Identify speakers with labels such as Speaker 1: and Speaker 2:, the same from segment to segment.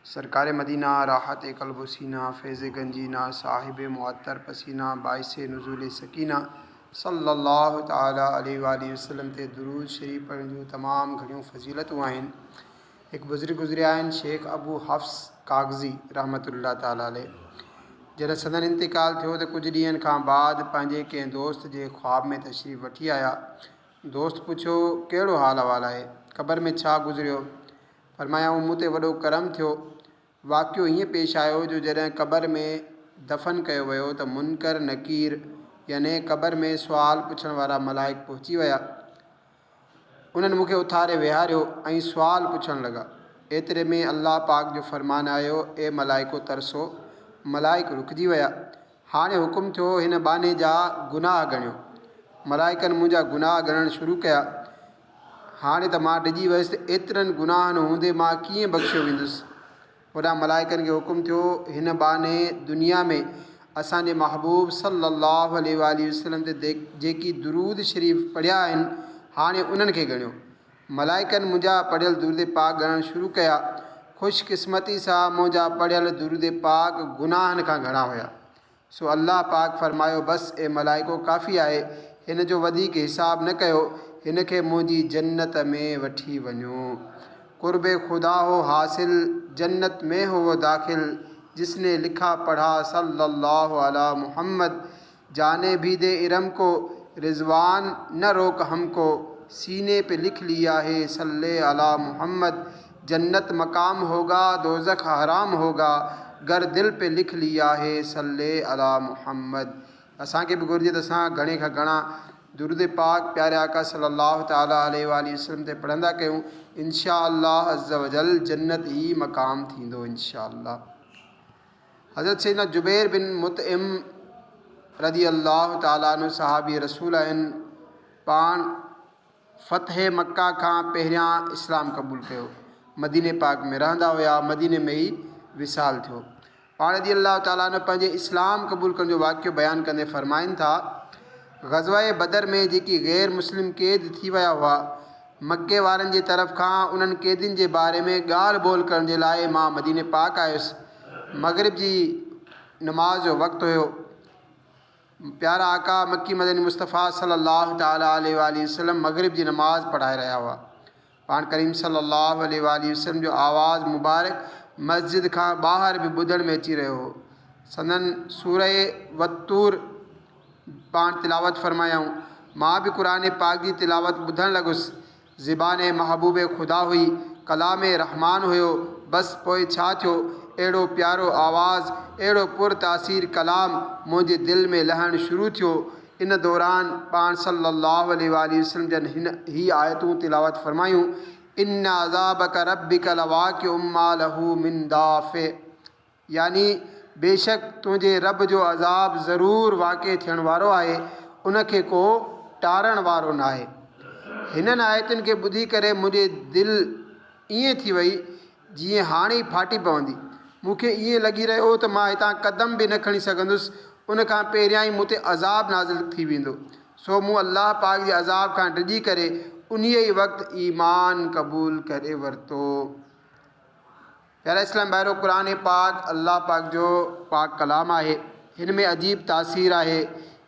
Speaker 1: سرڪار مدينه، راحت قلب و سينه، فيض گنجينه، صاحب معطر پسينه، باعث نزول سڪينه صلّي الله تعالٰي عليه واٰله وسلّم تي درود شريف پڙهڻ جون تمام گهڻيون فضيلتون آهن. هڪ بزرگ گذريا آهن شيخ ابو حفص ڪاغذي رحمة الله تعالٰي عليه جڏهن سندن انتقال ٿيو ته ڪجهه ڏينهن کان بعد پنهنجي ڪنهن دوست جي خواب ۾ تشريف وٺي آيا. دوست پڇيو ڪهڙو حال احوال آهي؟ قبر ۾ ڇا گذريو؟ فرمايائون، مون تي وڏو ڪرم ٿيو. واقعو هيئن پيش آيو جو جڏهن قبر ۾ دفن ڪيو ويو ته منڪر نڪير يعني قبر ۾ سوال پڇڻ وارا ملائڪ پهچي ويا. انهن مون کي اٿاري ويهاريو ۽ سوال پڇڻ لڳا. ايتري ۾ الله پاڪ جو فرمان آيو، اي ملائڪو ترسو! ملائڪ رڪجي ويا. هاڻي حڪم ٿيو، هن ٻانهي جا گناهه ڳڻيو. ملائڪن منهنجا گناهه ڳڻڻ شروع ڪيا. هاڻي ته مان ڊڄي ويس ته ايترن گناهن هوندي مان ڪيئن بخشيو ويندس. هوڏانهن ملائڪن کي حڪم ٿيو، هن ٻانهي دنيا ۾ اسان جي محبوب صلّي اللّٰه عليه واٰله وسلّم تي جيڪي درود شريف پڙهيا آهن، هاڻي انهن کي ڳڻيو. ملائڪن منهنجا پڙهيل درود پاڪ ڳڻڻ شروع ڪيا. خوش قسمتي سان منهنجا پڙهيل درود پاڪ گناهن کان گهڻا هيا. سو الله پاڪ فرمايو، بس اي ملائڪو ڪافي آهي، هن جو وڌيڪ حساب نه ڪيو، هن کي منهنجي جنت ۾ وٺي وڃو. قرب خدا هو حاصل، جنت ۾ هو وہ داخل، جس ني لکا پڙها صلّي الله علي محمّد، جاني ڀي the Iram ڪو، رضوان نه روڪ هم ڪو، سيني پي لک ليا هي صلّي علي محمّد، جنت مقام هوگا دوزخ حرام هوگا گر دل پي لک ليا هي صلي علي محمد اسان کي به گهرجي ته اسان گهڻي کان گهڻا درود پاڪ پياري آقا صلي الله تعالي عليه واٰله وسلم تي پڙهندا ڪيون انشاء الله عزوجل جنت ئي مقام ٿيندو انشاء الله حضرت سيدنا جبير بن مطعم رضي الله تعالي عنه صحابي رسول آهن پاڻ فتح مڪه کان پهريان اسلام قبول ڪيو. مديني پاڪ ۾ رهندا هيا، مديني ۾ ئي وصال ٿيو. پاڻ رضي الله تعالٰي عنه پنهنجي اسلام قبول ڪرڻ جو واقعو بيان ڪندي فرمائن ٿا، غزوه بدر ۾ جيڪي غير مسلم قيد ٿي ويا هئا، مڪي وارن جي طرف کان انهن قيدين جي باري ۾ ڳالهه ٻولهه ڪرڻ جي لاء مان مديني پاڪ آيس. مغرب جي نماز جو وقت هيو. پيارا آقا مڪي مدني مصطفيٰ صلّي الله تعالٰي عليه واٰله وسلّم مغرب جي نماز پڙهائي رهيا هئا. پاڻ ڪريم صلّي الله عليه واٰله وسلّم جو آواز مبارڪ مسجد کان ٻاهر به ٻڌڻ ۾ اچي رهيو هو. سندن سورة والطور پاڻ تلاوت فرمايائون. مان به قرآن پاڪ جي تلاوت ٻڌڻ لڳس. زبان محبوب خدا هئي، ڪلام رحمان هيو، بس پوء ڇا ٿيو، اهڙو پيارو آواز، اهڙو پر تاثير ڪلام منهنجي دل ۾ لهڻ شروع ٿيو، ان دوران پاڻ صلّي اللّٰه عليه واٰله وسلّم جن هن هي آيتون تلاوت فرمايون، ان عذابک ربّک لواقع ما له من دافع. يعني بيشڪ تنهنجي رب جو عذاب ضرور واقع ٿيڻ وارو آهي، ان کي ڪو ٽارڻ وارو ناهي. هنن آيتن کي ٻڌي ڪري منهنجي دل ائين ٿي وئي جيئن هاڻي ئي ڦاٽي پوندي. مون کي ائين لڳي رهيو هو ته مان هتان قدم به نه کڻي سگهندس، ان کان پهريان ئي مون تي عذاب نازل ٿي ويندو. سو مون الله پاڪ جي عذاب کان ڊڄي ڪري انهيء ئي وقت ايمان قبول ڪري ورتو. پيارا اسلام ڀائرو! قرآن پاڪ الله پاڪ جو پاڪ ڪلام آهي. هن ۾ عجيب تاثير آهي.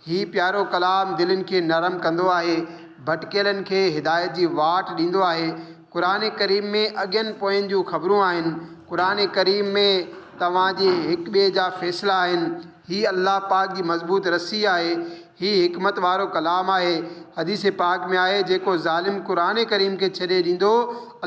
Speaker 1: هي پيارو ڪلام دلين کي نرم ڪندو آهي. ڀٽڪيلن کي هدايت جي واٽ ڏيندو آهي. قرآن ڪريم ۾ اڳين پوين جون خبرون آهن. قرآن ڪريم ۾ توهان جي هڪ ٻئي جا فيصلا آهن. هي الله پاڪ جي مضبوط رسي آهي. هي حڪمت وارو ڪلام آهي. حديث پاڪ ۾ آهي، جيڪو ظالم قرآن ڪريم کي ڇڏي ڏيندو،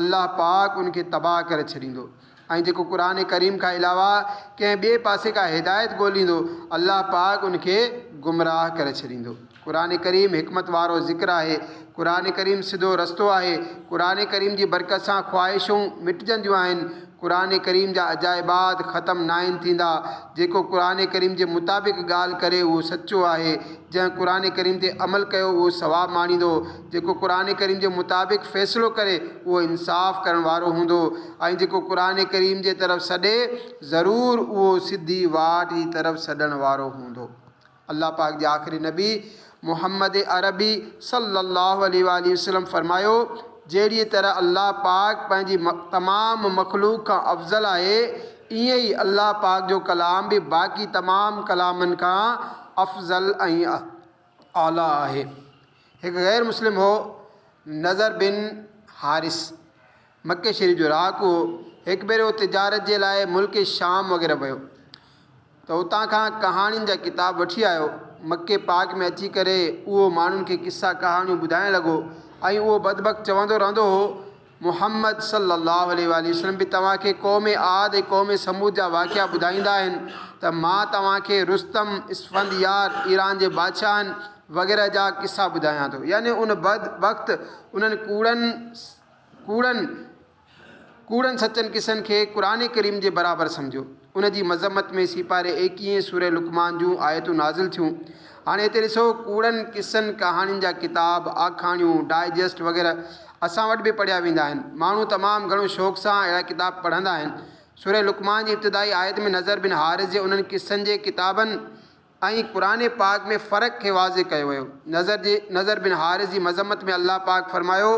Speaker 1: الله پاڪ ان کي تباهه ڪري ڇڏيندو ۽ جيڪو قرآن ڪريم کان علاوه ڪنهن ٻئي پاسي ڪا هدايت ڳوليندو، الله پاڪ ان کي گمراهه ڪري ڇڏيندو. قرآن ڪريم حڪمت وارو ذڪر آهي. قرآن ڪريم سڌو رستو آهي. قرآن ڪريم جي برڪت سان خواهشون مٽجنديون آهن. قرآن ڪريم جا عجائبات ختم ناهن ٿيندا. جيڪو قرآن ڪريم جي مطابق ڳالهه ڪري اهو سچو آهي. جنهن قرآن ڪريم تي عمل ڪيو اهو ثواب ماڻيندو. جيڪو قرآن ڪريم جي مطابق فيصلو ڪري اهو انصاف ڪرڻ وارو هوندو ۽ جيڪو قرآن ڪريم جي طرف سڏي ضرور اهو سڌي واٽ جي طرف سڏڻ وارو هوندو. الله پاڪ جي آخري نبي محمد عربي صلّي اللّٰه عليه واٰله وسلّم فرمايو، جهڙيء طرح الله پاڪ پنهنجي تمام مخلوق کان افضل آهي، ائين ئي الله پاڪ جو ڪلام به باقي تمام ڪلامن کان افضل ۽ اعليٰ آهي. هڪ غير مسلم هو، نضر بن حارث، مڪي شريف جو رهاڪو هو. هڪ ڀيري هو تجارت جي لاء ملڪ شام وغيره ويو ته اتان کان ڪهاڻين جا ڪتاب وٺي آيو. مڪي پاڪ ۾ اچي ڪري اهو ماڻهن کي قصا ڪهاڻيون ٻڌائڻ لڳو ۽ اهو بدبخت چوندو رهندو هو، محمد صلّي اللّٰه عليه واٰله وسلّم به توهان کي قوم عاد ۽ قوم ثمود جا واقعا ٻڌائيندا آهن ته مان توهان کي رستم، اسفند يار، ايران جي بادشاهن وغيره جا قصا ٻڌايان ٿو. يعني ان بد بخت انهن ڪوڙن ڪوڙن ڪوڙن سچن قصن کي قرآن ڪريم جي برابر سمجهيو. ان جي مذمت ۾ سيپاري ايڪيهين سورة لقمان جون آيتون نازل ٿيون. هاڻي هتي ڏسو ڪوڙن قصن ڪهاڻين جا ڪتاب، آکاڻيون، ڊائجسٽ وغيره اسان وٽ به پڙهيا ويندا آهن. ماڻهو تمام گهڻو شوق سان اهڙا ڪتاب پڙهندا آهن. سورة لقمان جي ابتدائي آيت ۾ نضر بن حارث جي انهن قصن جي ڪتابن ۽ قرآن پاڪ ۾ فرق کي واضح ڪيو ويو. نضر جي نضر بن حارث جي مذمت ۾ الله پاڪ فرمايو،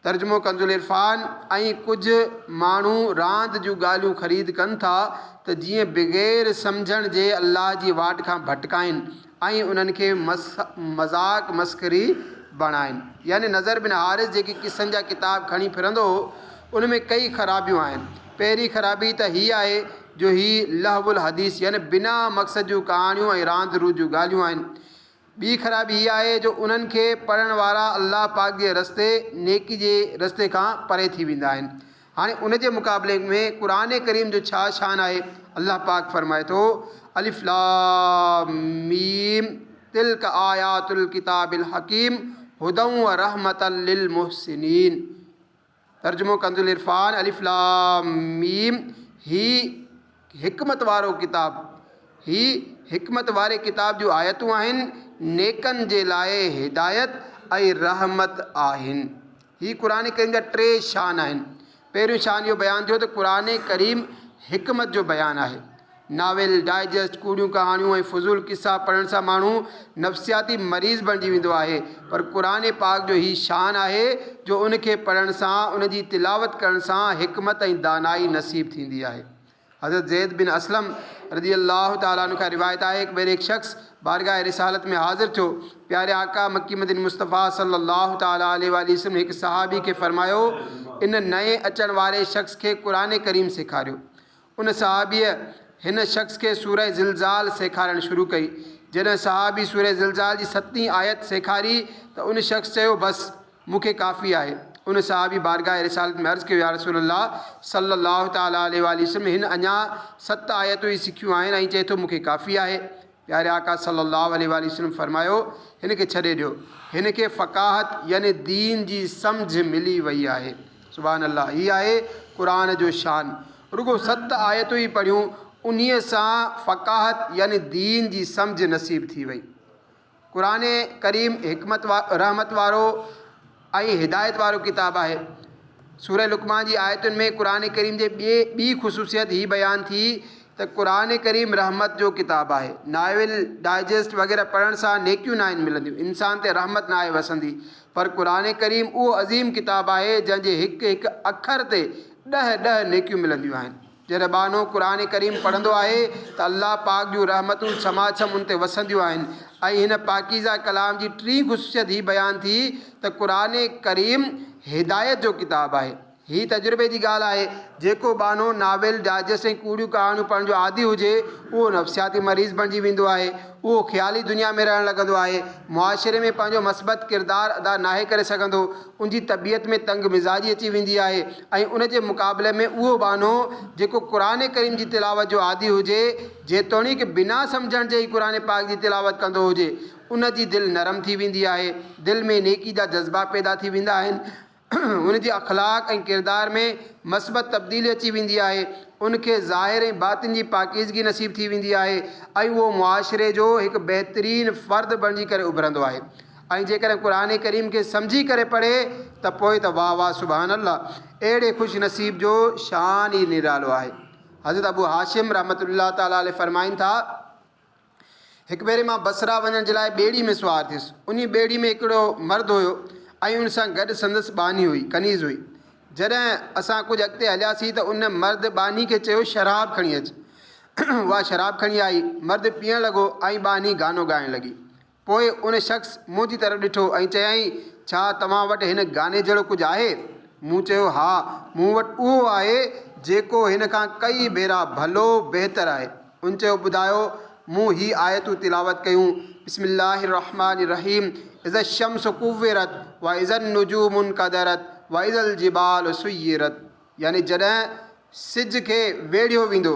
Speaker 1: ترجمو ڪنزالعرفان، ۽ ڪجهه ماڻهو راند جون ڳالهيون خريد ڪن ٿا ته جيئن بغير سمجهڻ جي الله جي واٽ کان ڀٽڪائين ۽ انهن کي مذاق مسخري بڻائين. يعني نضر بن حارث جيڪي قصن جا ڪتاب کڻي ڦرندو هو ان ۾ ڪئي خرابيون آهن. پهرين خرابي ته هي آهي جو هي لهو الحديث يعني بنا مقصد جون ڪهاڻيون ۽ راند روند جون ڳالهيون آهن. ٻي خرابي هيء آهي جو انهن کي پڙهڻ وارا الله پاڪ جي رستي، نيڪي جي رستي، کان پري ٿي ويندا آهن. هاڻي ان جي مقابلي ۾ قرآن ڪريم جو ڇا شان آهي؟ الله پاڪ فرمائي ٿو، الف لام ميم تلک آيات الڪتاب الحڪيم هدًا ورحمة للمحسنين. ترجمو ڪنزالعرفان، الف لام ميم، هي حڪمت وارو ڪتاب، هي حڪمت واري ڪتاب جون آيتون آهن، نيڪن جي لاء هدايت ۽ رحمت آهن. هي قرآن ڪريم جا ٽي شان آهن. پهريون شان اهو بيان ٿيو ته قرآن ڪريم حڪمت جو بيان آهي. ناول، ڊائجسٽ، ڪوڙيون ڪهاڻيون ۽ فضول قصا پڙهڻ سان ماڻهو نفسياتي مريض بڻجي ويندو آهي پر قرآن پاڪ جو هي شان آهي جو ان کي پڙهڻ سان ان جي تلاوت ڪرڻ سان حڪمت ۽ دانائي نصيب ٿيندي آهي. حضرت زيد بن اسلم رضي الله تعالٰي عنه کان روايت آهي هڪ ڀيري هڪ شخص بارگاھ رسالت ۾ حاضر ٿيو پياري آقا مڪي مدني مصطفيٰ صلّي الله تعالٰي عليه واٰله وسلّم هڪ صحابي کي فرمايو ان نئين اچڻ واري شخص کي قرآن ڪريم سيکاريو ان صحابيء هن شخص کي سورة زلزال سيکارڻ شروع ڪئي. جڏهن صحابي سورة زلزال جي ستين آيت سيکاري ته ان شخص چيو، بس، مون کي ڪافي آهي. ان صحابي بارگاھ رسالت ۾ عرض ڪيو، يا رسول الله صلّي الله تعالٰي عليه واٰله وسلّم هن اڃا ست آيتون ئي سکيون آهن ۽ چئي ٿو مون کي ڪافي آهي. پياري آقا صلّي اللّٰه عليه واٰله وسلّم فرمايو، هن کي ڇڏي ڏيو، هن کي فقاهت يعني دين جي سمجھ ملي وئي آهي. سبحان الله! هي آهي قرآن جو شان. رڳو ست آيتون ئي پڙهيون، انهيء سان فقاهت يعني دين جي سمجھ نصيب ٿي وئي. قرآن ڪريم حڪمت رحمت وارو ۽ هدايت وارو ڪتاب آهي. سورة لقمان جي آيتن ۾ قرآن ڪريم جي ٻي ٻي خصوصيت هي بيان ٿي ته قرآن ڪريم رحمت جو ڪتاب آهي. ناول، ڊائجسٽ وغيره پڙهڻ سان نيڪيون ناهن ملنديون، انسان تي رحمت ناهي وسندي پر قرآن ڪريم اهو عظيم ڪتاب آهي جنهن جي هڪ هڪ اکر تي ڏهه ڏهه نيڪيون ملنديون آهن. جڏهن ٻانهو قرآن ڪريم پڙهندو آهي ته الله پاڪ جون رحمتون ڇماڇم ان تي وسنديون آهن ۽ هن پاڪيزه ڪلام جي ٽين خصوصيت هي بيان ٿي ته قرآن ڪريم هدايت جو ڪتاب آهي. هي تجربي جي ڳالهه آهي جيڪو ٻانهو ناول، ڊائجسٽ ۽ ڪوڙيون ڪهاڻيون پڙهڻ جو عادي هجي اهو نفسياتي مريض بڻجي ويندو آهي. اهو خيالي دنيا ۾ رهڻ لڳندو آهي. معاشري ۾ پنهنجو مثبت ڪردار ادا ناهي ڪري سگهندو. ان جي طبيعت ۾ تنگ مزاجي اچي ويندي آهي ۽ ان جي مقابلي ۾ اهو ٻانهو جيڪو قرآن ڪريم جي تلاوت جو عادي هجي، جيتوڻيڪ بنا سمجهڻ جي ئي قرآن پاڪ جي تلاوت ڪندو هجي، ان جي دل نرم ٿي ويندي آهي، دل ۾ نيڪي جا جذبا پيدا ٿي ويندا آهن، ان جي اخلاق ۽ ڪردار ۾ مثبت تبديلي اچي ويندي آهي، ان کي ظاهر ۽ باطن جي پاڪيزگي نصيب ٿي ويندي آهي ۽ اهو معاشري جو هڪ بهترين فرد بڻجي ڪري اڀرندو آهي. ۽ جيڪڏهن قرآن ڪريم کي سمجهي ڪري پڙهي ته پوء ته واه واه سبحان الله اهڙي خوش نصيب جو شان ئي نرالو آهي. حضرت ابو هاشم رحمة الله تعالٰي عليه فرمائن ٿا، هڪ ڀيري مان بصره وڃڻ جي لاء ٻيڙي ۾ سوار ٿيس، انهي ٻيڙي ۾ هڪڙو مرد هيو ۽ ان سان گڏ سندس ٻانهي هئي، ڪنيز هئي. جڏهن اسان ڪجهه اڳتي هلياسين ته ان مرد ٻانهي کي چيو شراب کڻي اچ. اها شراب کڻي آئي. مرد پيئڻ لڳو ۽ ٻانهي گانو ڳائڻ لڳي. پوء ان شخص منهنجي طرف ڏٺو ۽ چيائين، ڇا توهان وٽ هن گاني جهڙو ڪجهه آهي؟ مون چيو، ها، مون وٽ اهو آهي، جيڪو هن کان ڪئي ڀيرا ڀلو، بهتر، آهي. ان چيو، ٻڌايو، مون هي آيتون تلاوت ڪيون، بسم الله الرحمٰن الرحيم، اذا الشمس ڪورت واذا النجوم انڪدرت واذا الجبال سيرت يعني جڏهن سج کي ويڙهيو ويندو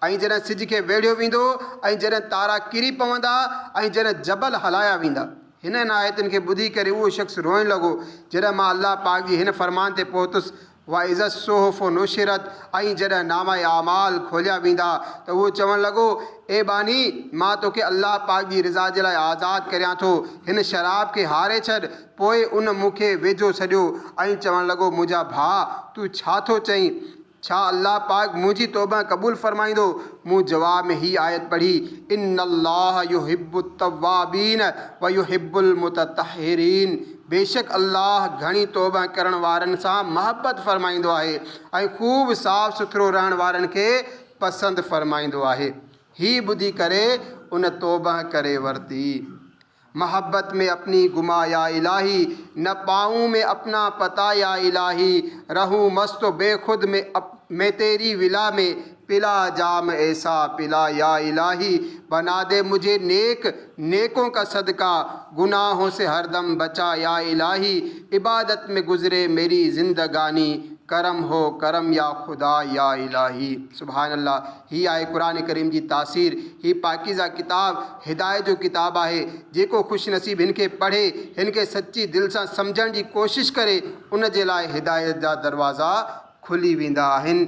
Speaker 1: ۽ جڏهن سج کي ويڙهيو ويندو ۽ جڏهن تارا ڪري پوندا ۽ جڏهن جبل هلايا ويندا. هنن آيتن کي ٻڌي ڪري اهو شخص روئڻ لڳو. جڏهن مان الله پاڪ جي هن فرمان تي پهتس، واذا الصحف نشرت ۽ جڏهن نامه اعمال کوليا ويندا ته اهو چوڻ لڳو، اي ٻانهي! مان توکي الله پاڪ جي رضا جي لاء آزاد ڪريان ٿو، هن شراب کي هاري ڇڏ. پوء ان مون کي ويجهو سڏيو ۽ چوڻ لڳو، منهنجا ڀاء! تون ڇا ٿو چئين؟ ڇا الله پاڪ منهنجي توبه قبول فرمائيندو؟ مون جواب ۾ هي آيت پڙهي، ان الله يحب التوابين ويحب المتطهرين بيشڪ الله گهڻي توبه ڪرڻ وارن سان محبت فرمائيندو آهي ۽ خوب صاف سٿرو رهڻ وارن کي پسند فرمائيندو آهي. هي ٻڌي ڪري ان توبه ڪري ورتي. محبت ۾ اپني گما يا الاهي نه پائون مين اپنا پتا يا الاهي رهون مست و بي خود ۾ مين تيري ولا ۾ پلا جام ايسا پلا يا الاهي بنا the مجهي نيڪ نيڪون کا صدقه گناهون سي هر دم بچا يا الاهي عبادت ۾ گذري ميري زندگاني ڪرم هو ڪرم يا خدا يا الاهي سبحان الله هي آهي قرآن ڪريم جي تاثير، هي پاڪيزه ڪتاب هدايت جو ڪتاب آهي، جيڪو خوش نصيب هن کي پڙهي، هن کي سچي دل سان سمجهڻ جي ڪوشش ڪري، ان جي لاء هدايت جا دروازا کلي ويندا آهن.